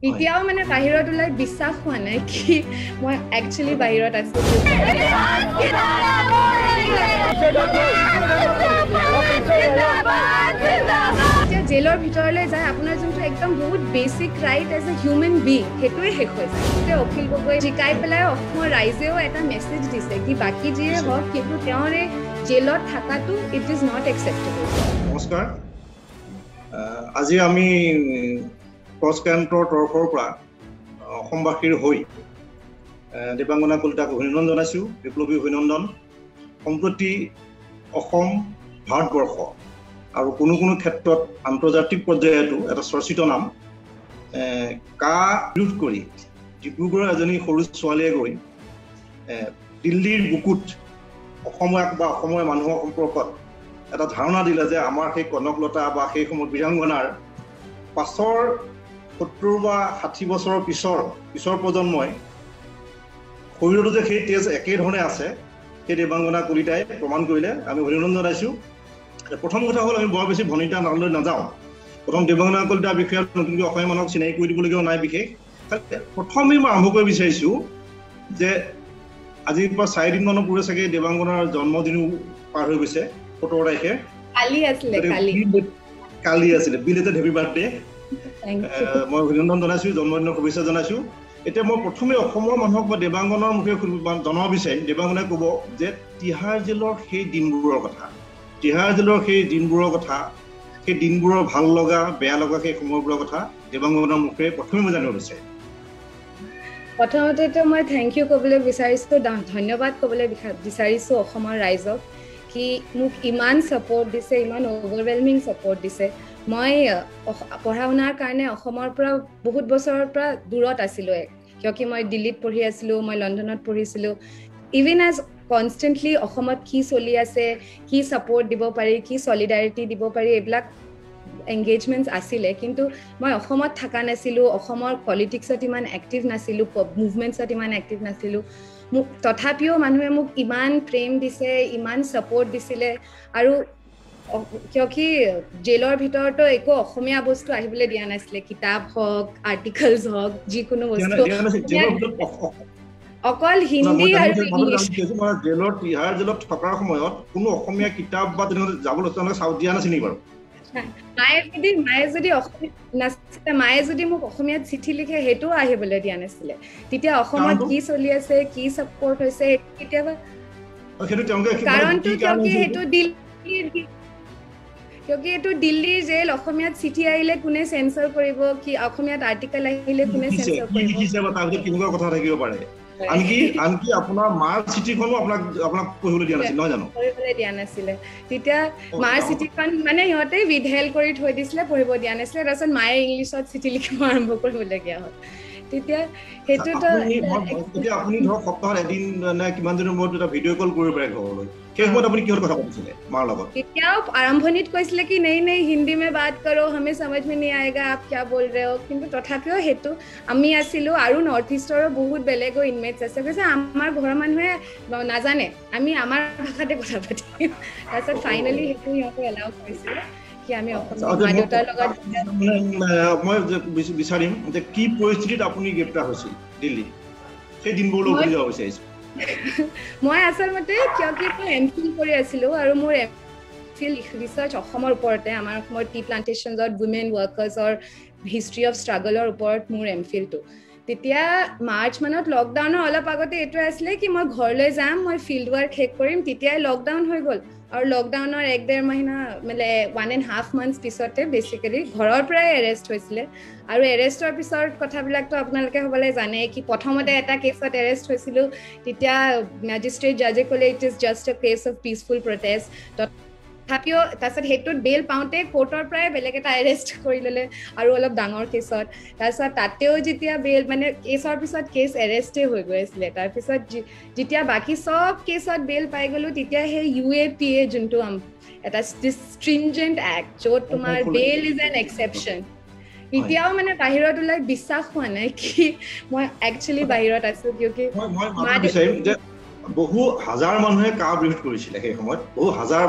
এতিয়াও মানে বাহিৰত ওলাই বিশ্বাস হোৱা নাই কি মই একচুৱেলি বাহিৰত আছো। এতিয়া জেলৰ ভিতৰলৈ যায় আপোনাৰ যোনটো একদম বহুত basic right as a human being সেইটোৱে শেষ হৈ যায়। এতিয়া অখিল গগৈ জিকাই পেলাই অসমৰ ৰাইজেও এটা মেছেজ দিছে কি বাকী যিয়ে হওক কিন্তু তেওঁৰ এই জেলত থকাটো it is not acceptable. নমস্কাৰ, আজি আমি ক্ৰছ কাৰেণ্টৰ তৰফৰ পৰা অসমবাসীৰ হৈ দেৱাংগনা কলিতাক অভিনন্দন জনাইছোঁ, বিপ্লৱী অভিনন্দন। সম্প্ৰতি অসম, ভাৰতবৰ্ষ আৰু কোনো কোনো ক্ষেত্ৰত আন্তৰ্জাতিক পৰ্যায়তো এটা চৰ্চিত নাম কা বিৰোধ কৰি ডিব্ৰুগড়ৰ এজনী সৰু ছোৱালীয়ে গৈ দিল্লীৰ বুকুত অসমীয়াক বা অসমৰ মানুহৰ সম্পৰ্কত এটা ধাৰণা দিলে যে আমাৰ সেই কনকলতা বা সেই সময়ত বীৰাংগনাৰ পাছৰ 70 বা 60 বছৰৰ পিছৰ প্ৰজন্মই শৰীৰতো যে সেই তেজ একেধৰণে আছে, সেই দেৱাংগনা কলিতাই প্ৰমাণ কৰিলে। আমি অভিনন্দন জনাইছোঁ। প্ৰথম কথা হ'ল আমি বৰ বেছি ভনিতা নামলৈ নাযাওঁ। প্ৰথম দেৱাংগনা কলিতাৰ বিষয়ে নতুনকৈ অসমীয়া মানুহক চিনাকি কৰি দিবলগীয়াও নাই বিশেষ। প্ৰথমেই মই আৰম্ভ কৰিব বিচাৰিছোঁ যে আজিৰ পৰা 4 দিনমানৰ পূৰ্বে চাগে দেৱাংগনাৰ জন্মদিনো পাৰ হৈ গৈছে, 17 তাৰিখে কালি আছিলে বিলেটেড হেপী বাৰ্থডে। মই অভিনন্দন জনাইছোঁ, জন্মদিনৰ শুভেচ্ছা জনাইছোঁ। এতিয়া মই প্ৰথমে অসমৰ মানুহক বা দেৱাংগনৰ মুখে জনাব বিচাৰিম, দেৱাংগনাই ক'ব যে তিহাৰ জেলৰ সেই দিনবোৰৰ কথা, তিহাৰ জেলৰ সেই দিনবোৰৰ কথা, সেই দিনবোৰৰ ভাল লগা বেয়া লগা সেই সময়বোৰৰ কথা দেৱাংগনাৰ মুখেৰে প্ৰথমে মই জানিব বিচাৰিম। প্ৰথমতেতো মই thank U ক'বলৈ বিচাৰিছোঁ, ধন্যবাদ ক'বলৈ বিচাৰিছোঁ অসমৰ ৰাইজক কি মোক ইমান ছাপৰ্ট দিছে, ইমান অভাৰৱেলমিং ছাপৰ্ট দিছে। মই পঢ়া শুনাৰ কাৰণে অসমৰ পৰা বহুত বছৰৰ পৰা দূৰত আছিলোঁ, কিয় কি মই দিল্লীত পঢ়ি আছিলোঁ, মই লণ্ডনত পঢ়িছিলোঁ। ইভিন এজ কনষ্টেণ্টলি অসমত কি চলি আছে, কি ছাপৰ্ট দিব পাৰি, কি চলিডাৰিটি দিব পাৰি, এইবিলাক এংগেজমেণ্টছ আছিলে। কিন্তু মই অসমত থকা নাছিলোঁ, অসমৰ পলিটিক্সত ইমান এক্টিভ নাছিলোঁ, মুভমেণ্টছত ইমান এক্টিভ নাছিলোঁ। মোক তথাপিও মানুহে মোক ইমান প্ৰেম দিছে, ইমান ছাপৰ্ট দিছিলে। আৰু কিয় কি জেলৰ ভিতৰতো একো অসমীয়া বস্তু আহিবলৈ দিয়া নাছিলে, কিতাপ হওক, আৰ্টিকলছ হওক, যিকোনো বস্তু, অকল হিন্দী আৰু ইংলিছ। জেলত, তিহাৰ জেলত থকাৰ সময়ত কোনো অসমীয়া কিতাপ বা তেনেকুৱা যাবলৈ দিয়া নাছিল নেকি বাৰু? মায়ে যদি অসমীয়া নাছিলে, মায়ে যদি মোক অসমীয়াত চিঠি লিখে সেইটোও আহিবলৈ দিয়া নাছিলে। তেতিয়া অসমত কি চলি আছে, কি ছাপৰ্ট হৈছে কেতিয়াবা, কাৰণটো কিয় কি সেইটো দিল্লীৰ, কিয় কি এইটো দিল্লীৰ জেল, অসমীয়াত চিঠি আহিলে কোনে চেঞ্চৰ কৰিব, কি অসমীয়াত আৰ্টিকেল আহিলে কোনে চেঞ্চৰ কৰিব, কথা থাকিব পাৰে। আনকি আপোনাৰ মাৰ চিঠিখনো আপোনাক পঢ়িবলৈ দিয়া নাছিল, নহয় জানো? পঢ়িবলৈ দিয়া নাছিলে। তেতিয়া মাৰ চিঠিখন মানে সিহঁতে উইথহেল্ড কৰি থৈ দিছিলে, পঢ়িব দিয়া নাছিলে। তাৰপিছত মায়ে ইংলিছত চিঠি লিখিব আৰম্ভ কৰিবলগীয়া হ'ল। তেতিয়া সেইটোতো এতিয়া আপুনি ধৰক সপ্তাহত এদিন নে কিমান দিনৰ মূৰত এটা ভিডিঅ' কল কৰিব পাৰে ঘৰলৈ, সেই সময়ত আপুনি কিহৰ কথা পাতিছিলে মাৰ লগত? তেতিয়াও আৰম্ভণিত কৈছিলে কি নেই নেই হিন্দী মে বাত কৰো, হমে সমঝ মে নেই আয়েগা আপ ক্যা বল ৰহে হো। কিন্তু তথাপিও সেইটো আমি আছিলোঁ আৰু নৰ্থ ইষ্টৰো বহুত বেলেগো ইনমেটছ আছে, কৈছে আমাৰ ঘৰৰ মানুহে নাজানে, আমি আমাৰ ভাষাতে কথা পাতিম। তাৰপিছত ফাইনেলি সেইটো সিহঁতে এলাউ কৰিছিলে কি আমি অসমীয়া মা দেউতাৰ লগত। মই বিচাৰিম যে কি পৰিস্থিতিত আপুনি গ্ৰেপ্তাৰ হৈছিল দিল্লীত, সেই দিনবোৰলৈ উভতি যাব বিচাৰিছোঁ। মই আচলতে কিয় কি মই এম ফিল কৰি আছিলোঁ আৰু মোৰ এম ফিল ৰিচাৰ্চ অসমৰ ওপৰতে, আমাৰ অসমৰ টি প্লান্টেশ্যনছত উইমেন ৱৰ্কাৰ্ছৰ হিষ্ট্ৰী অফ ষ্ট্ৰাগলৰ ওপৰত মোৰ এম ফিলটো। তেতিয়া মাৰ্চ মানত লকডাউনৰ অলপ আগতে এইটো আছিলে কি মই ঘৰলৈ যাম, মই ফিল্ড ৱৰ্ক শেষ কৰিম, তেতিয়াই লকডাউন হৈ গ'ল। আৰু লকডাউনৰ 1-1.5 মহিনা মানে 1.5 মান্থছ পিছতে বেচিকেলি ঘৰৰ পৰাই এৰেষ্ট হৈছিলে। আৰু এৰেষ্টৰ পিছৰ কথাবিলাকতো আপোনালোকে হ'বলৈ জানে কি প্ৰথমতে এটা কেছত এৰেষ্ট হৈছিলোঁ, তেতিয়া মেজিষ্ট্ৰেট জাজে ক'লে it is just a case of peaceful protest. তথাপিও তাৰপিছত সেইটোত বেল পাওঁতে কোৰ্টৰ পৰাই বেলেগ এটা এৰেষ্ট কৰি ল'লে আৰু অলপ ডাঙৰ কেছত। তাৰপিছত তাতেও যেতিয়া বেল মানে কেছৰ পিছত কেছ এৰেষ্টেই হৈ গৈ আছিলে। তাৰপিছত যেতিয়া বাকী চব কেছত বেল পাই গ'লোঁ, তেতিয়া সেই UAPA যোনটো এটা ষ্ট্ৰিনজেণ্ট এক্ট য'ত তোমাৰ বেল is an exception, এতিয়াও মানে বাহিৰত ওলাই বিশ্বাস হোৱা নাই কি মই একচুৱেলি বাহিৰত আছো। কিয় কি বহু হাজাৰ মানুহে কা বিৰোধ কৰিছিলে সেই সময়ত, বহু হাজাৰ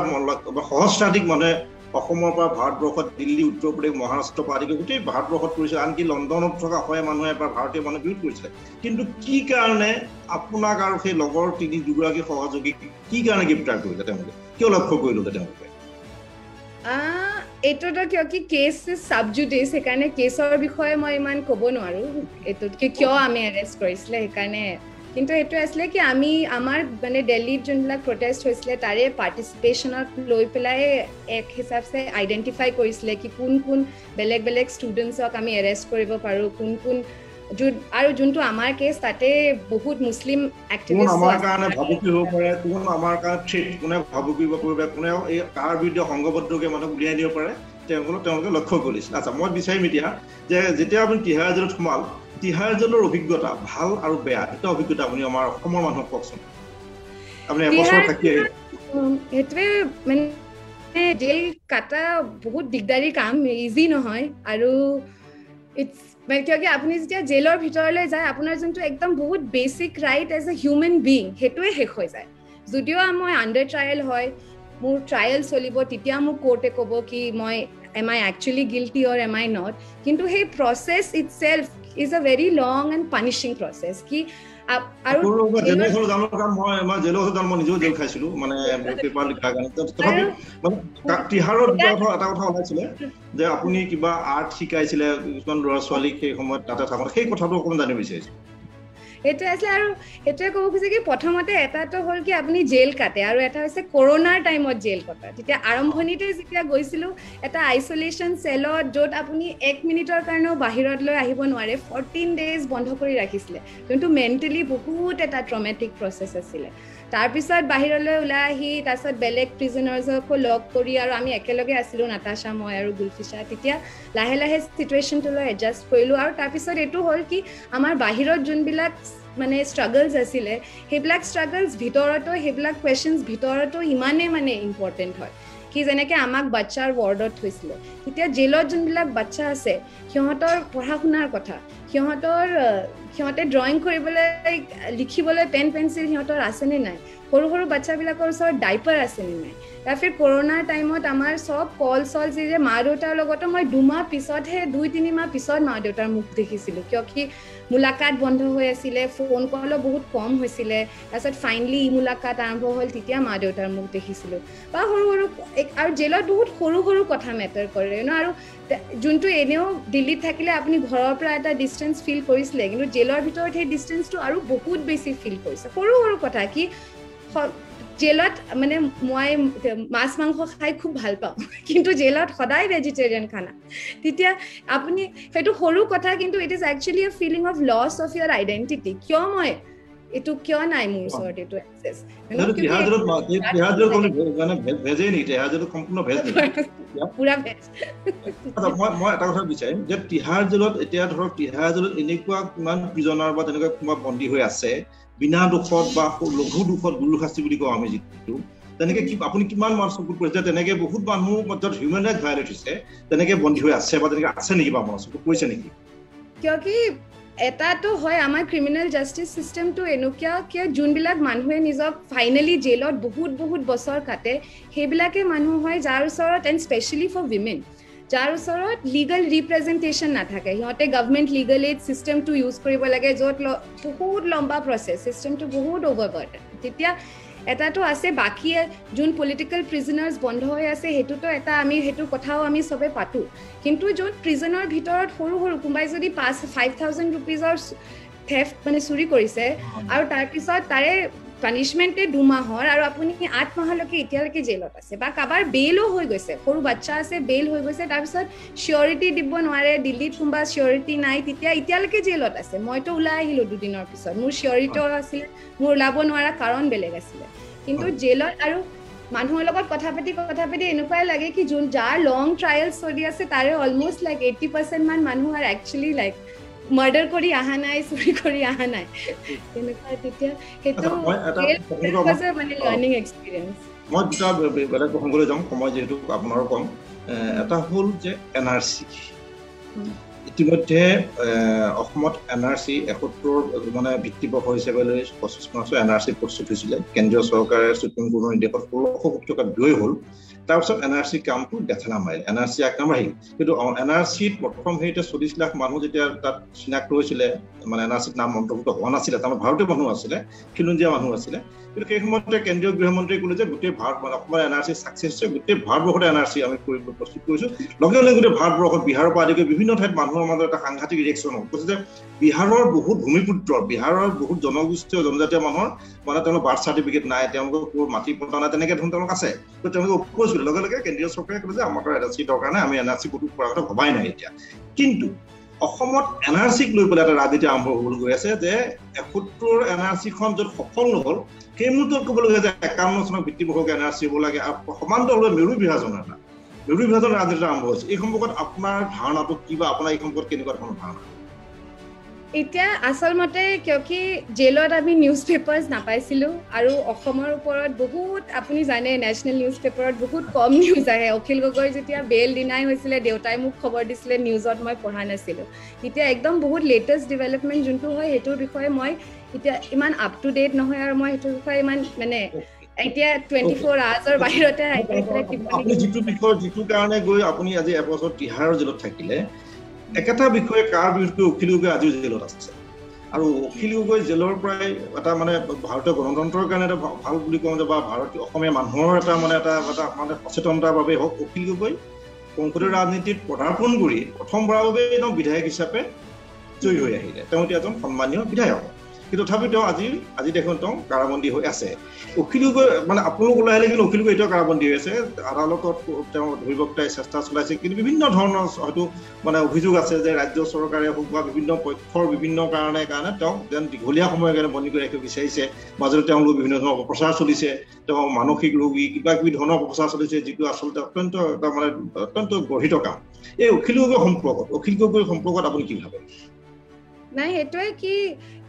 সহস্ৰাধিক মানুহে অসমৰ পৰা ভাৰতবৰ্ষত দিল্লী, উত্তৰ প্ৰদেশ, মহাৰাষ্ট্ৰ পৰা আদি কৰি গোটেই ভাৰতবৰ্ষত কৰিছিলে, আনকি লণ্ডনত থকা অসমীয়া মানুহে বা ভাৰতীয় মানুহে বিৰোধ কৰিছিলে। কিন্তু কি কাৰণে আপোনাক আৰু সেই লগৰ দুগৰাকী সহযোগীক কি কাৰণে গ্ৰেপ্তাৰ কৰিলে তেওঁলোকে? কিয় লক্ষ্য কৰিলে তেওঁলোকে? এইটোতো কিয় কি কেছ চাবজুডিচ, সেইকাৰণে কেছৰ বিষয়ে মই ইমান ক'ব নোৱাৰোঁ এইটোত কি কিয় আমি এৰেষ্ট কৰিছিলে সেইকাৰণে। কিন্তু এইটো আছিলে কি আমি আমাৰ মানে দিল্লীত যোনবিলাক প্ৰটেষ্ট হৈছিলে তাৰে পাৰ্টিচিপেশ্যনত লৈ পেলাই এক হিচাপে আইডেণ্টিফাই কৰিছিলে কি কোন কোন বেলেগ বেলেগ ষ্টুডেণ্টছক আমি এৰেষ্ট কৰিব পাৰোঁ, কোন কোন আৰু যোনটো আমাৰ কেছ তাতে বহুত মুছলিম এক্টিভিষ্ট আমাৰ কাৰণে ভাবুকি হ'ব পাৰে, কোন আমাৰ কাৰণে থ্ৰেট, কোনে ভাবুকি কৰিব পাৰে, কোনে এই কাৰ বিৰুদ্ধে সংঘবদ্ধকৈ মানুহক উলিয়াই দিব পাৰে, তেওঁলোকে লক্ষ্য কৰিছিল। আচ্ছা, মই বিচাৰিম এতিয়া যে যেতিয়া আপুনি তিহাৰ জেলত সোমাল, তিহাৰ জেলৰ অভিজ্ঞতা ভাল আৰু বেয়া দুটা অভিজ্ঞতা আপুনি আমাৰ অসমৰ মানুহক কওকচোন। আপুনি এবছৰ থাকি আহিলে। সেইটোৱে মানে জেল কাটা বহুত দিগদাৰী কাম, ইজি নহয়। আৰু it's মানে কিয় কি আপুনি যেতিয়া জেলৰ ভিতৰলৈ যায় আপোনাৰ যোনটো একদম বহুত basic right as a human being সেইটোৱে শেষ হৈ যায়। যদিও মই আণ্ডাৰ ট্ৰায়েল হয়, মোৰ ট্ৰায়েল চলিব, তেতিয়া মোক কোৰ্টে ক'ব কি মই am I actually guilty or am I not, কিন্তু সেই process itself is a very long and punishing process. কি আৰু মই নিজেও জেল খাইছিলো মানে পেপাৰ লিখাৰ কাৰণে। তথাপি মানে তিহাৰত এটা কথা ওলাইছিলে যে আপুনি কিবা আৰ্ট শিকাইছিলে কিছুমান ল'ৰা ছোৱালীক সেই সময়ত তাতে থাকোঁতে, সেই কথাটো অকণমান জানিব বিচাৰিছো। সেইটোৱে আছিলে। আৰু সেইটোৱে ক'ব খুজিছে কি প্ৰথমতে এটাটো হ'ল কি আপুনি জেল কাটে, আৰু এটা হৈছে কৰোণাৰ টাইমত জেল কটা। তেতিয়া আৰম্ভণিতে যেতিয়া গৈছিলোঁ এটা আইচলেশ্যন চেলত য'ত আপুনি 1 মিনিটৰ কাৰণেও বাহিৰত লৈ আহিব নোৱাৰে, 14 ডেইজ বন্ধ কৰি ৰাখিছিলে, যোনটো মেণ্টেলি বহুত এটা ট্ৰমেটিক প্ৰচেছ আছিলে। তাৰপিছত বাহিৰলৈ ওলাই আহি তাৰপিছত বেলেগ প্ৰিজনাৰ্ছকো লগ কৰি আৰু আমি একেলগে আছিলোঁ, নাতাশা, মই আৰু গুলফিছা। তেতিয়া লাহে লাহে চিটুৱেশ্যনটোলৈ এডজাষ্ট কৰিলোঁ। আৰু তাৰপিছত এইটো হ'ল কি আমাৰ বাহিৰত যোনবিলাক মানে ষ্ট্ৰাগলছ আছিলে সেইবিলাক ষ্ট্ৰাগলছ ভিতৰতো, সেইবিলাক কুৱেশ্যনছ ভিতৰতো ইমানেই মানে ইম্পৰ্টেণ্ট হয় কি যেনেকৈ আমাক বাচ্ছাৰ ৱাৰ্ডত থৈছিলে, তেতিয়া জেলত যোনবিলাক বাচ্ছা আছে সিহঁতৰ পঢ়া শুনাৰ কথা, সিহঁতে ড্ৰয়িং কৰিবলৈ, লিখিবলৈ পেন পেঞ্চিল সিহঁতৰ আছেনে নাই, সৰু সৰু বাচ্ছাবিলাকৰ ওচৰত ডাইপাৰ আছেনে নাই। তাৰপিছত কৰোণাৰ টাইমত আমাৰ চব কল চল যে মা দেউতাৰ লগতো মই 2 মাহ পিছতহে, 2-3 মাহ পিছত মা দেউতাৰ মুখ দেখিছিলোঁ, কিয় কি মুলাকাত বন্ধ হৈ আছিলে, ফোন কলো বহুত কম হৈছিলে। তাৰপিছত ফাইনেলি ই মুলাকাত আৰম্ভ হ'ল, তেতিয়া মা দেউতাৰ মুখ দেখিছিলোঁ। বা সৰু সৰু আৰু জেলত বহুত সৰু সৰু কথা মেটাৰ কৰে ন। আৰু যোনটো এনেও দিল্লীত থাকিলে আপুনি ঘৰৰ পৰা এটা ডিষ্টেঞ্চ ফিল কৰিছিলে, কিন্তু জেলৰ ভিতৰত সেই ডিষ্টেঞ্চটো আৰু বহুত বেছি ফিল কৰিছে। সৰু সৰু কথা কি জেলত মানে মই মাছ মাংস খাই খুব ভাল পাওঁ, কিন্তু জেলত সদায় ভেজিটেৰিয়ান খানা। তেতিয়া আপুনি সেইটো সৰু কথা, কিন্তু it is actually a feeling of loss of your identity. কিয় মই এইটো কিয় নাই মোৰ ওচৰত এইটো এক্সেছ? মই এটা কথা বিচাৰিম যে তিহাৰ জেলত এতিয়া ধৰক তিহাৰ জেলত এনেকুৱা কিমান প্ৰিজনাৰ বা তেনেকুৱা কোনোবা বন্দী হৈ আছে বিনা দোষত বা লঘু দোষত, গুৰু শাস্তি বুলি কওঁ আমি যিটো, তেনেকে কি আপুনি কিমান মানুহ চকুত পৰিছে তেনেকে বহুত মানুহ য'ত হিউমেন ৰাইটছ ভায়লেট হৈছে তেনেকে বন্দী হৈ আছে বা তেনেকে আছে নেকি বা আপোনাৰ চকুত পৰিছে নেকি? কিয় কি এটাতো হয় আমাৰ ক্ৰিমিনেল জাষ্টিছ চিষ্টেমটো এনেকুৱা কিয় যোনবিলাক মানুহে নিজক ফাইনেলি জেলত বহুত বহুত বছৰ কাটে সেইবিলাকে মানুহ হয় যাৰ ওচৰত, এণ্ড স্পেচিয়েলি ফৰ উইমেন, যাৰ ওচৰত লিগেল ৰিপ্ৰেজেণ্টেশ্যন নাথাকে। সিহঁতে গভমেণ্ট লিগেল এইড চিষ্টেমটো ইউজ কৰিব লাগে, য'ত বহুত লম্বা প্ৰচেছ, চিষ্টেমটো বহুত অভাৰবাৰ্ডেন। তেতিয়া এটাতো আছে, বাকী যোন পলিটিকেল প্ৰিজনাৰ্ছ বন্ধ হৈ আছে সেইটোতো এটা আমি সেইটো কথাও আমি চবে পাতোঁ, কিন্তু য'ত প্ৰিজনৰ ভিতৰত সৰু সৰু কোনোবাই যদি 5,000 ৰুপিজৰ থেফ্ট মানে চুৰি কৰিছে আৰু তাৰপিছত তাৰে পানিছমেণ্টে 2 মাহৰ আৰু আপুনি 8 মাহলৈকে এতিয়ালৈকে জেলত আছে, বা কাৰোবাৰ বেইলো হৈ গৈছে, সৰু বাচ্ছা আছে বেইল হৈ গৈছে, তাৰপিছত চিয়ৰিটি দিব নোৱাৰে, দিল্লীত কোনোবা চিয়ৰিটি নাই, তেতিয়া এতিয়ালৈকে জেলত আছে। মইতো ওলাই আহিলোঁ 2 দিনৰ পিছত, মোৰ চিয়ৰিটিও আছিলে, মোৰ ওলাব নোৱাৰা কাৰণ বেলেগ আছিলে। কিন্তু জেলত আৰু মানুহৰ লগত কথা পাতি কথা পাতি এনেকুৱাই লাগে কি যোন যাৰ লং ট্ৰায়েল চলি আছে তাৰে অলমষ্ট লাইক 80% মান মানুহ আৰ একচুৱেলি লাইক মাৰ্ডাৰ কৰি অহা নাই, চুৰি কৰি অহা নাই, তেনেকুৱা। তেতিয়া সেইটো মানে লাৰ্ণিং এক্সপিৰিয়েঞ্চ। মই দুটা বেলেগ প্ৰসংগলৈ যাম, সময় যিহেতু আপোনাৰো কম। এটা হ'ল যে এন আৰ চি, ইতিমধ্যে অসমত এন আৰ চি ৭১ মানে ভিত্তিবৰ্ষ হিচাপে লৈ ২৫ মাৰ্চত এন আৰ চি প্ৰস্তুত হৈছিলে। কেন্দ্ৰীয় চৰকাৰে সুপ্ৰিম কোৰ্টৰ নিৰ্দেশত ১৬০০ কোটি টকা ব্যয় হ'ল। তাৰপিছত এন আৰ চি কামটো গেঠেলা মাৰিলে, এন আৰ চি এক নাম্বাৰ আহিল। কিন্তু এন আৰ চিত প্ৰথম হেৰিতে 40 লাখ মানুহ যেতিয়া তাত চিনাক্ত হৈছিলে, মানে এন আৰ চিত নাম অন্তৰ্ভুক্ত হোৱা নাছিলে, তাৰমানে ভাৰতীয় মানুহ আছিলে, খিলঞ্জীয়া মানুহ আছিলে। কিন্তু সেই সময়তে কেন্দ্ৰীয় গৃহমন্ত্ৰীয়ে ক'লে যে গোটেই ভাৰত মানে অসমৰ এন আৰ চি ছাকচেছ হৈছে, গোটেই ভাৰতবৰ্ষতে এন আৰ চি আমি কৰিব প্ৰস্তুত কৰিছোঁ। লগে লগে গোটেই ভাৰতবৰ্ষত বিহাৰৰ পৰা আদি কৰি বিভিন্ন ঠাইত মানুহৰ মাজত এটা সাংঘাতিক ৰিয়েকশ্যন হ'ল। কৈছে যে বিহাৰৰ বহুত ভূমিপুত্ৰ, বিহাৰৰ বহুত জনগোষ্ঠীয় জনজাতীয় মানুহৰ মানে তেওঁলোকৰ বাৰ্থ চাৰ্টিফিকেট নাই, তেওঁলোকৰ মাটি পতা নাই, তেনেকে ধৰণৰ তেওঁলোক আছে। তো তেওঁলোকে অপ'জ কৰিলে। লগে লগে কেন্দ্ৰীয় চৰকাৰে ক'লে যে আমাক এন আৰ চি দৰকাৰ নাই, আমি এন আৰ চি ক'তো কৰাৰ কথা ভবাই নাই এতিয়া। কিন্তু অসমত এন আৰ চিক লৈ পেলাই এটা ৰাজনীতি আৰম্ভ হ'বলৈ গৈ আছে যে ৭১ এন আৰ চিখন য'ত সফল নহ'ল, সেই মুহূৰ্তত ক'বলগীয়া যে ৫১ চনৰ ভিত্তিবৰ্ষক এন আৰ চি হ'ব লাগে আৰু সমান্তৰালভাৱে মেৰু বিভাজনৰ এটা মেৰু বিভাজন ৰাজনীতি আৰম্ভ হৈছে। এই সম্পৰ্কত আপোনাৰ ধাৰণাটো কি বা আপোনাৰ এই সম্পৰ্কত কেনেকুৱা ধৰণৰ ধাৰণা? এতিয়া আচলমতে কিয় জেলত আমি নিউজ পেপাৰ্ছ নাপাইছিলোঁ আৰু অসমৰ ওপৰত বহুত, আপুনি জানে নেশ্যনেল নিউজ পেপাৰত বহুত কম নিউজ আহে। অখিল গগৈৰ যেতিয়া বেল ডিনাই হৈছিলে, দেউতাই মোক খবৰ দিছিলে, নিউজত মই পঢ়া নাছিলোঁ। তেতিয়া একদম বহুত লেটেষ্ট ডেভেলপমেণ্ট যোনটো হয় সেইটোৰ বিষয়ে মই এতিয়া ইমান আপ টু ডেট নহয় আৰু মই সেইটোৰ বিষয়ে ইমান মানে এতিয়া 24 আৱাৰ্ছৰ বাহিৰতে আপুনি যিটো বিষয় যিটো কাৰণে গৈ আপুনি আজি এবছৰ তিহাৰৰ জেলত থাকিলে, একেটা বিষয়ে কাৰ বিৰুদ্ধে অখিল গগৈ আজিও জেলত আছে। আৰু অখিল গগৈ জেলৰ পৰাই এটা মানে ভাৰতীয় গণতন্ত্ৰৰ কাৰণে এটা ভাল বুলি কওঁ যে বা ভাৰতীয় অসমীয়া মানুহৰ এটা মানে এটা এটা মানে সচেতনতাৰ বাবে হওক, অখিল গগৈ সংসদীয় ৰাজনীতিত পদাৰ্পণ কৰি প্ৰথমবাৰৰ বাবে তেওঁ বিধায়ক হিচাপে জয়ী হৈ আহিলে। তেওঁ এতিয়া এজন সন্মানীয় বিধায়ক, কিন্তু তথাপি তেওঁ আজি দেখোন তেওঁ কাৰাবন্দী হৈ আছে। অখিল গগৈ মানে আপোনালোক ওলাই আহিলে, কিন্তু অখিল গগৈ এতিয়াও কাৰাবন্দী হৈ আছে। আদালতত তেওঁ অধিবক্তাই চেষ্টা চলাইছে, কিন্তু বিভিন্ন ধৰণৰ হয়তো মানে অভিযোগ আছে যে ৰাজ্য চৰকাৰে হওক বা বিভিন্ন পক্ষৰ বিভিন্ন কাৰণে তেওঁক যেন দীঘলীয়া সময়ৰ কাৰণে বন্দী কৰি ৰাখিব বিচাৰিছে। মাজতে তেওঁলোক বিভিন্ন ধৰণৰ অপপ্ৰচাৰ চলিছে, তেওঁ মানসিক ৰোগী কিবা কিবি ধৰণৰ অপপ্ৰচাৰ চলিছে, যিটো আচলতে অত্যন্ত এটা মানে অত্যন্ত গৰ্হিত কাম। এই অখিল গগৈ সম্পৰ্কত আপুনি কি ভাবে? নাই, সেইটোৱে কি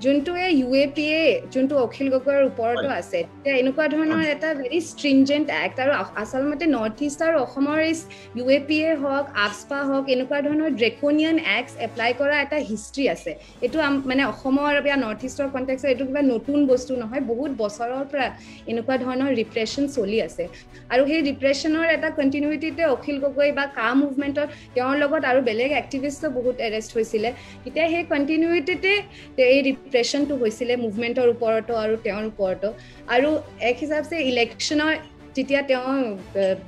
যোনটোৱে ইউ এ পি এ যোনটো অখিল গগৈৰ ওপৰতো আছে, তেতিয়া এনেকুৱা ধৰণৰ এটা ভেৰি ষ্ট্ৰিংজেণ্ট এক্ট। আৰু আচলমতে নৰ্থ ইষ্ট আৰু অসমৰ এই ইউ এ পি এ হওক, আফস্পা হওক, এনেকুৱা ধৰণৰ ড্ৰেকনিয়ান এক্টছ এপ্লাই কৰা এটা হিষ্ট্ৰী আছে। এইটো মানে অসমৰ বা নৰ্থ ইষ্টৰ কণ্টেক্সত এইটো কিবা নতুন বস্তু নহয়, বহুত বছৰৰ পৰা এনেকুৱা ধৰণৰ ৰিপ্ৰেশ্যন চলি আছে। আৰু সেই ৰিপ্ৰেশ্যনৰ এটা কণ্টিনিউটিতে অখিল গগৈ বা কা মুভমেণ্টত তেওঁৰ লগত আৰু বেলেগ এক্টিভিষ্টো বহুত এৰেষ্ট হৈছিলে। তেতিয়া সেই কণ্টিনিউটিতে এই ৰিপ্ৰেশ্যনটো হৈছিলে মুভমেণ্টৰ ওপৰতো আৰু তেওঁৰ ওপৰতো। আৰু এক হিচাপে ইলেকশ্যনৰ যেতিয়া তেওঁ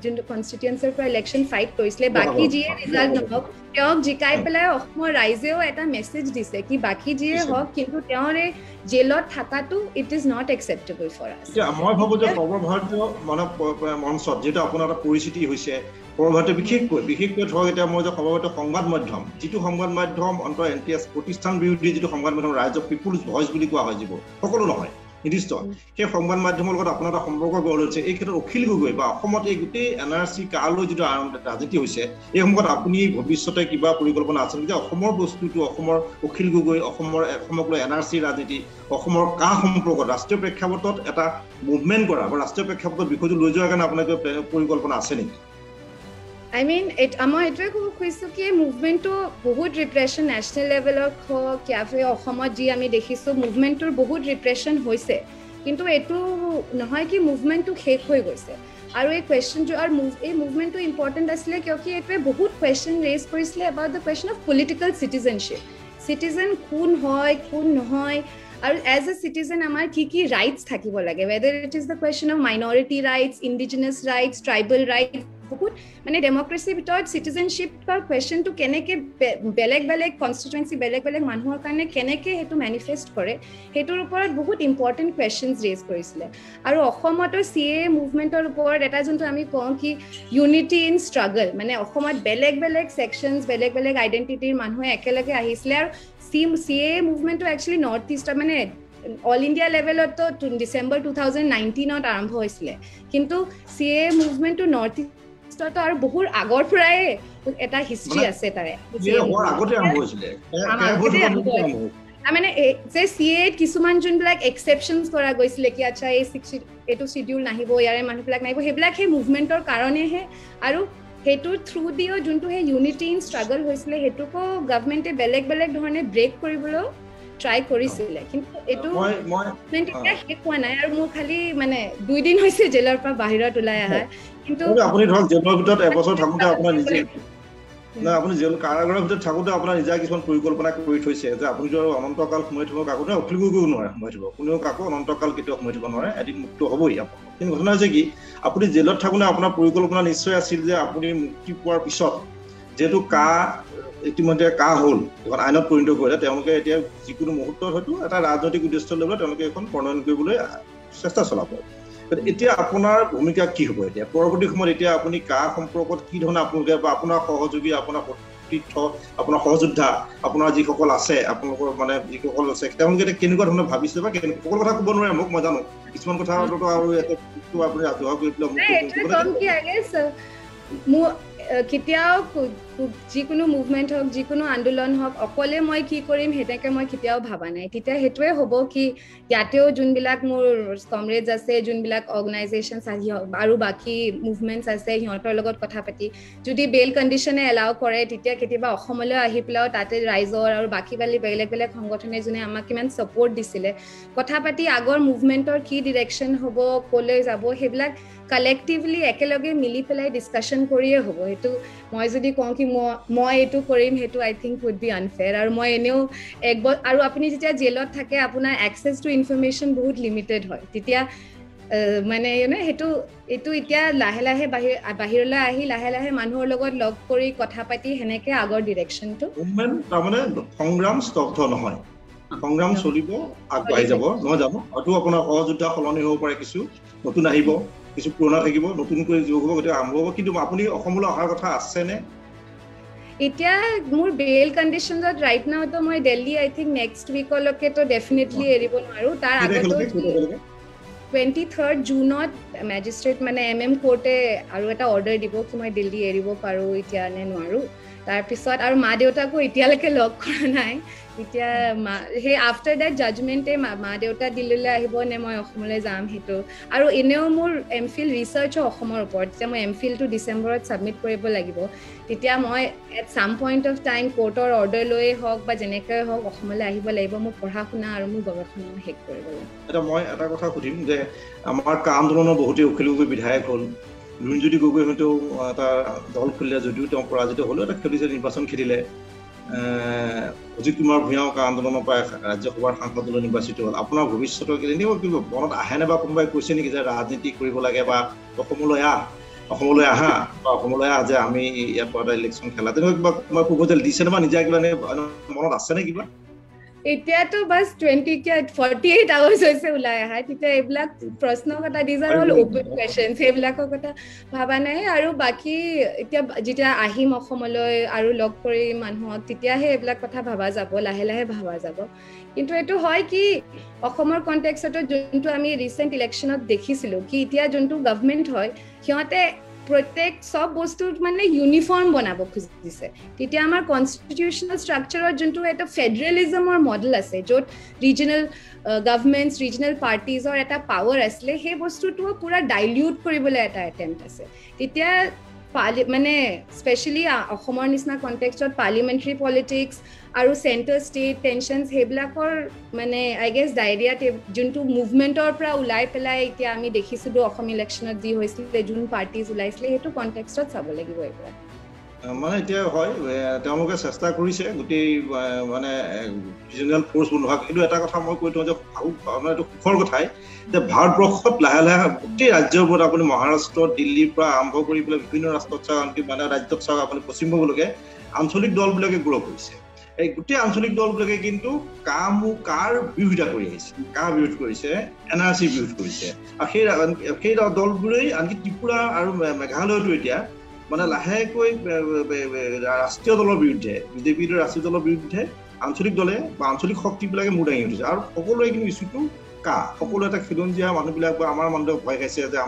যোনটো কনষ্টিটুৱেঞ্চিৰ পৰা ইলেকশ্যন ফাইট কৰিছিলে, বাকী যিয়ে ৰিজাল্ট নহওক তেওঁক জিকাই পেলাই অসমৰ ৰাইজেও এটা মেছেজ দিছে কি বাকী যিয়ে হওক কিন্তু তেওঁৰ এই জেলত থকাটো it is not acceptable for us. মই ভাবোঁ যে সৰ্বভাৰতীয় মানে মঞ্চত যিহেতু আপোনাৰ এটা পৰিচিতি হৈছে, সৰ্বভাৰতীয় বিশেষকৈ ধৰক এতিয়া মই যে সৰ্বভাৰতীয় সংবাদ মাধ্যম, যিটো সংবাদ মাধ্যম অন্তঃ এন টি এছ প্ৰতিষ্ঠান বিৰোধী যিটো সংবাদ মাধ্যম ৰাইজৰ পিপুলছ ভইচ বুলি কোৱা হয়, যিবোৰ সকলো নহয় নিৰ্দিষ্ট, সেই সংবাদ মাধ্যমৰ লগত আপোনাৰ এটা সম্পৰ্ক গঢ় লৈছে। এই ক্ষেত্ৰত অখিল গগৈ বা অসমত এই গোটেই এন আৰ চি কালৈ যিটো ৰাজনীতি হৈছে, এই সম্পৰ্কত আপুনি ভৱিষ্যতে কিবা পৰিকল্পনা আছে নেকি যে অসমৰ বস্তুটো, অসমৰ অখিল গগৈ, অসমক লৈ এন আৰ চি ৰাজনীতি, অসমৰ কা সম্পৰ্কত ৰাষ্ট্ৰীয় প্ৰেক্ষাপটত এটা মুভমেণ্ট কৰা বা ৰাষ্ট্ৰীয় প্ৰেক্ষাপটত বিষয়টো লৈ যোৱাৰ কাৰণে আপোনাৰ কিবা পৰিকল্পনা আছে নেকি? I mean, মই এইটোৱে ক'ব খুজিছোঁ কি এই মুভমেণ্টটো বহুত ৰিপ্ৰেশ্যন নেশ্যনেল লেভেলত হওক या फिर অসমত যি আমি দেখিছোঁ মুভমেণ্টটোৰ বহুত ৰিপ্ৰেশ্যন হৈছে, কিন্তু এইটো নহয় কি মুভমেণ্টটো শেষ হৈ গৈছে। আৰু এই কুৱেশ্যনটো আৰু এই মুভমেণ্টটো ইম্পৰ্টেণ্ট আছিলে কিয় কি এইটোৱে বহুত কুৱেশ্যন ৰেজ কৰিছিলে about the question of political citizenship. Citizen কোন হয় কোন নহয়, আৰু এজ এ চিটিজেন আমাৰ কি কি ৰাইটছ থাকিব লাগে, whether it is the question of minority rights, indigenous rights, tribal rights. বহুত মানে ডেমক্ৰেচিৰ ভিতৰত চিটিজেনশ্বিপৰ কুৱেশ্যনটো কেনেকৈ বেলেগ বেলেগ কনষ্টিটুৱেঞ্চি, বেলেগ বেলেগ মানুহৰ কাৰণে কেনেকৈ সেইটো মেনিফেষ্ট কৰে, সেইটোৰ ওপৰত বহুত ইম্পৰ্টেণ্ট কুৱেশ্যনছ ৰেজ কৰিছিলে। আৰু অসমতো চি এ মুভমেণ্টৰ ওপৰত এটা যোনটো আমি কওঁ কি ইউনিটি ইন ষ্ট্ৰাগল, মানে অসমত বেলেগ বেলেগ ছেকশ্যনছ, বেলেগ বেলেগ আইডেণ্টিটিৰ মানুহে একেলগে আহিছিলে। আৰু চি এ মুভমেণ্টটো একচুৱেলি নৰ্থ ইষ্টৰ মানে অল ইণ্ডিয়া লেভেলতো ডিচেম্বৰ 2019 আৰম্ভ হৈছিলে, কিন্তু চি এ মুভমেণ্টটো নৰ্থ ইষ্টতো আৰু বহুত আগৰ পৰাই এটা হিষ্ট্ৰী আছে তাৰে। মানে যে চি এ কিছুমান যোনবিলাক এক্সেপশ্যনছ কৰা গৈছিলে কি আচ্ছা এই এইটো চিডিউল নাহিব, ইয়াৰে মানুহবিলাক নাহিব, সেইবিলাক সেই মুভমেণ্টৰ কাৰণেহে। আৰু সেইটোৰ থ্ৰু দিও যোনটো সেই ইউনিটি ইন ষ্ট্ৰাগল হৈছিলে সেইটোকো গভমেণ্টে বেলেগ বেলেগ ধৰণে ব্ৰেক কৰিবলৈও ট্ৰাই কৰিছিলে, কিন্তু এইটো শেষ হোৱা নাই। আৰু মোৰ খালি মানে 2 দিন হৈছে জেলৰ পৰা বাহিৰত ওলাই অহা। কিন্তু আপুনি ধৰক জেলৰ ভিতৰত এবছৰ থাকোঁতে আপোনাৰ নিজে নাই, আপুনি জেল কাৰাগাৰৰ ভিতৰত থাকোঁতে আপোনাৰ নিজা কিছুমান পৰিকল্পনা কৰি থৈছে যে আপুনিতো আৰু অনন্তকাল সোমাই থব কাকো নহয়, অখিল গগৈও নোৱাৰে সোমাই থব, কোনেও কাকো অনন্তকাল কেতিয়াও সোমাই থব নোৱাৰে, এদিন মুক্ত হ'বই আপুনি। কিন্তু ঘটনা হৈছে কি, আপুনি জেলত থাকোঁতে আপোনাৰ পৰিকল্পনা নিশ্চয় আছিল যে আপুনি মুক্তি পোৱাৰ পিছত যিহেতু কা ইতিমধ্যে কা হ'ল, এখন আইনত পৰিণত কৰিলে, তেওঁলোকে এতিয়া যিকোনো মুহূৰ্তত হয়তো এটা ৰাজনৈতিক উদ্দেশ্য লৈ পেলাই তেওঁলোকে এখন প্ৰণয়ন কৰিবলৈ চেষ্টা চলাব। এতিয়া আপোনাৰ ভূমিকা কি হ'ব এতিয়া পৰৱৰ্তী সময়ত? এতিয়া আপুনি কা সম্পৰ্কত কি ধৰণে আপোনালোকে বা আপোনাৰ সহযোগী, আপোনাৰ সতীৰ্থ, আপোনাৰ সহযোদ্ধা, আপোনাৰ যিসকল আছে, আপোনালোকৰ মানে যিসকল আছে, তেওঁলোকে এতিয়া কেনেকুৱা ধৰণে ভাবিছে বা সকলো কথা ক'ব নোৱাৰে মোক, মই জানো কিছুমান কথা আৰু আপুনি ৰাজহুৱা কৰি পেলাই মোৰ কেতিয়াও যিকোনো মুভমেণ্ট হওক, যিকোনো আন্দোলন হওক, অকলে মই কি কৰিম সেনেকৈ মই কেতিয়াও ভাবা নাই। তেতিয়া সেইটোৱে হ'ব কি ইয়াতেও যোনবিলাক মোৰ কমৰেডছ আছে, যোনবিলাক অৰ্গেনাইজেশ্যনছ আৰু বাকী মুভমেণ্টছ আছে, সিহঁতৰ লগত কথা পাতি যদি বেইল কণ্ডিশ্যনে এলাউ কৰে, তেতিয়া কেতিয়াবা অসমলৈ আহি পেলাইও তাতে ৰাইজৰ আৰু বাকী বেলেগ বেলেগ সংগঠনে যোনে আমাক কিমান ছাপৰ্ট দিছিলে, কথা পাতি আগৰ মুভমেণ্টৰ কি ডিৰেকশ্যন হ'ব, ক'লৈ যাব, সেইবিলাক কালেক্টিভলি একেলগে মিলি পেলাই ডিছকাশ্যন কৰিয়ে হ'ব। সেইটো মই যদি কওঁ কি মই এইটো কৰিম, সেইটো I think would be unfair. আৰু মই এনেও এক আৰু আপুনি যেতিয়া জেলত থাকে আপোনাৰ একচেছ টু ইনফৰমেশ্যন বহুত লিমিটেড হয়, তেতিয়া মানে সেইটো এইটো এতিয়া লাহে লাহে বাহিৰলৈ আহি লাহে লাহে মানুহৰ লগত লগ কৰি কথা পাতি সেনেকে আগৰ ডিৰেকশ্যনটো তাৰমানে সংগ্ৰাম স্তব্ধ নহয়, সংগ্ৰাম চলিব, আগবাঢ়ি যাব, নহয় জানো? হয়তো আপোনাৰ সহযোদ্ধা সলনি হ'ব পাৰে, কিছু নতুন আহিব, কিছু পুৰণা থাকিব, নতুনকৈ যোগ হ'ব, গতিকে আৰম্ভ হ'ব। কিন্তু আপুনি অসমলৈ অহাৰ কথা আছেনে? এতিয়া মোৰ বেইল কণ্ডিশ্যনত ৰাইট নাওতো মই দিল্লী আই থিংক নেক্সট উইকলৈকেতো ডেফিনেটলি এৰিব নোৱাৰোঁ। তাৰ আগতো 23 জুনত মেজিষ্ট্ৰেট মানে এম কোৰ্টে আৰু এটা অৰ্ডাৰ দিব কি মই দিল্লী এৰিব পাৰোঁ এতিয়া নে নোৱাৰোঁ। তাৰপিছত আৰু মা দেউতাকো এতিয়ালৈকে লগ কৰা নাই। এতিয়া মা সেই আফটাৰ that জাজমেণ্টে মা দেউতা দিল্লীলৈ আহিব নে মই অসমলৈ যাম সেইটো। আৰু এনেও মোৰ এম ফিল ৰিচাৰ্চো অসমৰ ওপৰত, যেতিয়া মই এম ফিলটো ডিচেম্বৰত ছাবমিট কৰিব লাগিব, তেতিয়া মই at some point of time কোৰ্টৰ order লৈয়ে হওক বা যেনেকৈ হওক অসমলৈ আহিব লাগিব। মোৰ পঢ়া শুনা আৰু মোৰ গৱেষণাও শেষ কৰিব লাগিব। এতিয়া মই এটা কথা সুধিম যে আমাৰ কা আন্দোলনৰ বহুতেই অখিল গগৈ বিধায়ক হ'ল, লুৰিণজ্যোতি গগৈ হয়তো এটা দল খুলিলে যদিও তেওঁ পৰাজিত হ'লেও এটা খেলিছে, নিৰ্বাচন খেলিলে। অজিত কুমাৰ ভূঞাও কা আন্দোলনৰ পৰা ৰাজ্যসভাৰ সাংসদলৈ নিৰ্বাচিত হ'ল। আপোনাৰ ভৱিষ্যতৰ কেনেকুৱা কিবা মনত আহেনে বা কোনোবাই কৈছে নেকি যে ৰাজনীতি কৰিব লাগে বা অসমলৈ আহ, অসমলৈ আহা বা অসমলৈ আহ যে আমি ইয়াৰ পৰা এটা ইলেকশ্যন খেলা, তেনেকুৱা কিবা কোনোবাই প্ৰপ'জেল দিছেনে বা নিজা কিবা মনত আছেনে কিবা? এতিয়াতো বাছ 48 আৱাৰ্ছ হৈছে ওলাই অহা, তেতিয়া এইবিলাক প্ৰশ্নৰ কথা, these are all open question, সেইবিলাকৰ কথা ভাবা নাই। আৰু বাকী এতিয়া যেতিয়া আহিম অসমলৈ আৰু লগ কৰি মানুহক, তেতিয়াহে এইবিলাক কথা ভাবা যাব, লাহে লাহে ভাবা যাব। কিন্তু এইটো হয় কি অসমৰ কণ্টেক্সতো যোনটো আমি ৰিচেণ্ট ইলেকশ্যনত দেখিছিলোঁ কি এতিয়া যোনটো গভমেণ্ট হয় সিহঁতে প্ৰত্যেক চব বস্তুত মানে ইউনিফৰ্ম বনাব খুজিছে। তেতিয়া আমাৰ কনষ্টিটিউচনেল ষ্ট্ৰাকচাৰত যোনটো এটা ফেডাৰেলিজমৰ মডেল আছে, য'ত ৰিজনেল গভমেণ্টছ, ৰিজনেল পাৰ্টিজৰ এটা পাৱাৰ আছিলে, সেই বস্তুটোও পূৰা ডাইলিউট কৰিবলৈ এটা এটেম্প্ট আছে। তেতিয়া মানে স্পেচিয়েলি অসমৰ নিচিনা কণ্টেক্সত পাৰ্লিমেণ্টাৰী পলিটিক্স আৰু চেণ্টাৰ ষ্টেট টেনশ্যনছ সেইবিলাকৰ মানে I guess diarrhoea যোনটো মুভমেণ্টৰ পৰা ওলাই পেলাই এতিয়া আমি দেখিছিলোঁ অসম ইলেকশ্যনত যি হৈছিলে, যোন পাৰ্টিজ ওলাইছিলে, সেইটো কণ্টেক্সত চাব লাগিব এইবিলাক। মানে এতিয়া হয় তেওঁলোকে চেষ্টা কৰিছে গোটেই মানে ৰিজনেল ফ'ৰ্চ বনোৱা। কিন্তু এটা কথা মই কৈ থওঁ যে আপোনাৰ এইটো সুখৰ কথাই যে ভাৰতবৰ্ষত লাহে লাহে গোটেই ৰাজ্যবোৰত আপুনি মহাৰাষ্ট্ৰ, দিল্লীৰ পৰা আৰম্ভ কৰি পেলাই বিভিন্ন ৰাষ্ট্ৰত চাওক, আনকি মানে ৰাজ্যত চাওক আপুনি পশ্চিমবংগলৈকে আঞ্চলিক দলবিলাকে গ্ৰ' কৰিছে। এই গোটেই আঞ্চলিক দলবিলাকে কিন্তু কাৰ বিৰোধিতা কৰি আহিছে, কাৰ বিৰোধ কৰিছে, এন আৰ চিৰ বিৰোধ কৰিছে। আৰু সেই দলবোৰেই আনকি ত্ৰিপুৰা আৰু মেঘালয়তো এতিয়া মানে লাহেকৈ ৰাষ্ট্ৰীয় দলৰ বিৰুদ্ধে, বিজেপিৰ ৰাষ্ট্ৰীয় দলৰ বিৰুদ্ধে আঞ্চলিক দলে বা আঞ্চলিক শক্তিবিলাকে মূৰ দাঙি উঠিছে। আৰু সকলোৱে কিন্তু ইছ্যুটো কা, সকলোৱে এটা খিলঞ্জীয়া মানুহবিলাক বা আমাৰ মানুহবিলাক ভয় খাইছে যে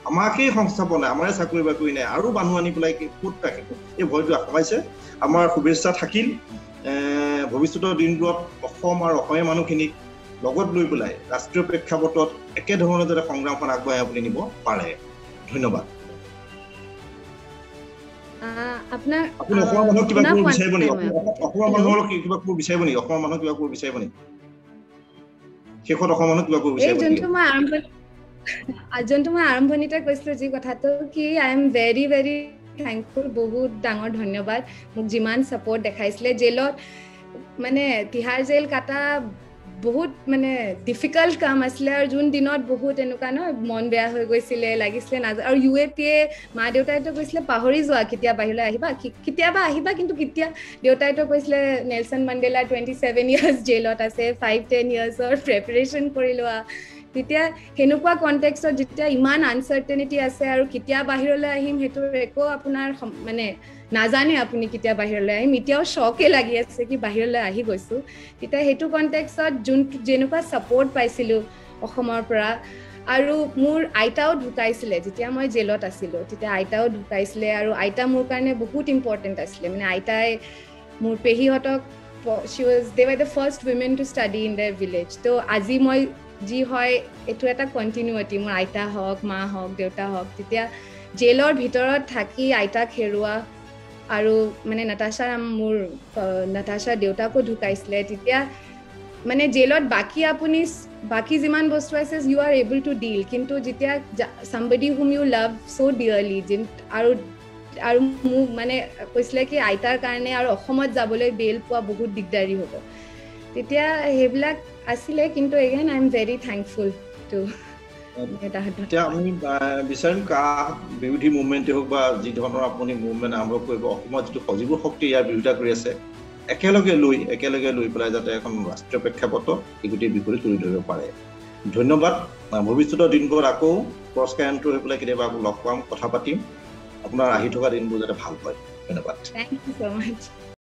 আমাকেই সংস্থাপন নাই, আমাৰে চাকৰি বাকৰি নাই, আৰু মানুহ আনি পেলাই ক'ত ৰাখিব, এই ভয়টো সোমাইছে। আমাৰ শুভেচ্ছা থাকিল ভৱিষ্যতৰ দিনবোৰত অসম আৰু অসমীয়া মানুহখিনিক লগত লৈ পেলাই ৰাষ্ট্ৰীয় প্ৰেক্ষাপটত একেধৰণে যাতে সংগ্ৰামখন আগবঢ়াই আপুনি নিব পাৰে। ধন্যবাদ। আপোনাক আপুনি অসমৰ মানুহক কিবা ক'ব বিচাৰিব নেকি? অসমৰ মানুহৰ কিবা ক'ব বিচাৰিব নেকি? অসমৰ মানুহক কিবা ক'ব বিচাৰিব নেকি? শেষত অসমৰ মানুহক কিবা ক'ব বিচাৰিব? যোনটো মই আৰম্ভণিতে কৈছিলো যি কথাটো কি I am very very thankful, বহুত ডাঙৰ ধন্যবাদ মোক যিমান ছাপৰ্ট দেখাইছিলে জেলত। মানে তিহাৰ জেল কাটা বহুত মানে ডিফিকাল্ট কাম আছিলে, আৰু যোন দিনত বহুত এনেকুৱা ন মন বেয়া হৈ গৈছিলে, লাগিছিলে নাযা। আৰু UAPA মা দেউতাইতো কৈছিলে পাহৰি যোৱা, কেতিয়া বাহিৰলৈ আহিবা, কেতিয়াবা আহিবা, কিন্তু কেতিয়া। দেউতাইতো কৈছিলে নেলছন মণ্ডেলা 27 ইয়াৰ্ছ জেলত আছে, 5-10 ইয়াৰ্ছৰ প্ৰেপাৰেশ্যন কৰি লোৱা। তেতিয়া সেনেকুৱা কণ্টেক্সত যেতিয়া ইমান আনচাৰ্টেনিটি আছে আৰু কেতিয়া বাহিৰলৈ আহিম সেইটো একো আপোনাৰ মানে নাজানে আপুনি কেতিয়া বাহিৰলৈ আহিম, এতিয়াও শ্বকে লাগি আছে কি বাহিৰলৈ আহি গৈছোঁ। তেতিয়া সেইটো কণ্টেক্সত যোনটো যেনেকুৱা ছাপৰ্ট পাইছিলোঁ অসমৰ পৰা, আৰু মোৰ আইতাও ঢুকাইছিলে যেতিয়া মই জেলত আছিলোঁ, তেতিয়া আইতাও ঢুকাইছিলে, আৰু আইতা মোৰ কাৰণে বহুত ইম্পৰ্টেণ্ট আছিলে। মানে আইতাই মোৰ পেহীহঁতক, she was they were the first women to study in their village. ত' আজি মই যি হয় এইটো এটা কণ্টিনিউটি, মোৰ আইতা হওক, মা হওক, দেউতা হওক। তেতিয়া জেলৰ ভিতৰত থাকি আইতাক হেৰুৱা, আৰু মানে নতাশাৰ মোৰ নতাশাৰ দেউতাকো ঢুকাইছিলে। তেতিয়া মানে জেলত বাকী আপুনি বাকী যিমান বস্তু আছে you are able to deal, কিন্তু যেতিয়া somebody whom you love so dearly, আৰু আৰু মোক মানে কৈছিলে কি আইতাৰ কাৰণে আৰু অসমত যাবলৈ বেইল পোৱা বহুত দিগদাৰী হ'ব, তেতিয়া সেইবিলাক আছিলে। কিন্তু again I am very thankful to. এতিয়া আমি বিচাৰিম কা বিৰোধী মুভমেণ্টেই হওক বা যি ধৰণৰ আপুনি মুভমেণ্ট আৰম্ভ কৰিব, অসমত যিটো সজীৱ শক্তি ইয়াৰ বিৰোধিতা কৰি আছে, একেলগে লৈ পেলাই যাতে এখন ৰাষ্ট্ৰীয় প্ৰেক্ষাপটত এই গোটেই বিষয়টো তুলি ধৰিব পাৰে। ধন্যবাদ। ভৱিষ্যতৰ দিনবোৰত আকৌ ক্ৰছ কাৰেণ্টটো হৈ পেলাই কেতিয়াবা আকৌ লগ পাম, কথা পাতিম। আপোনাৰ আহি থকা দিনবোৰ যাতে ভাল হয়। ধন্যবাদ। Thank you so much.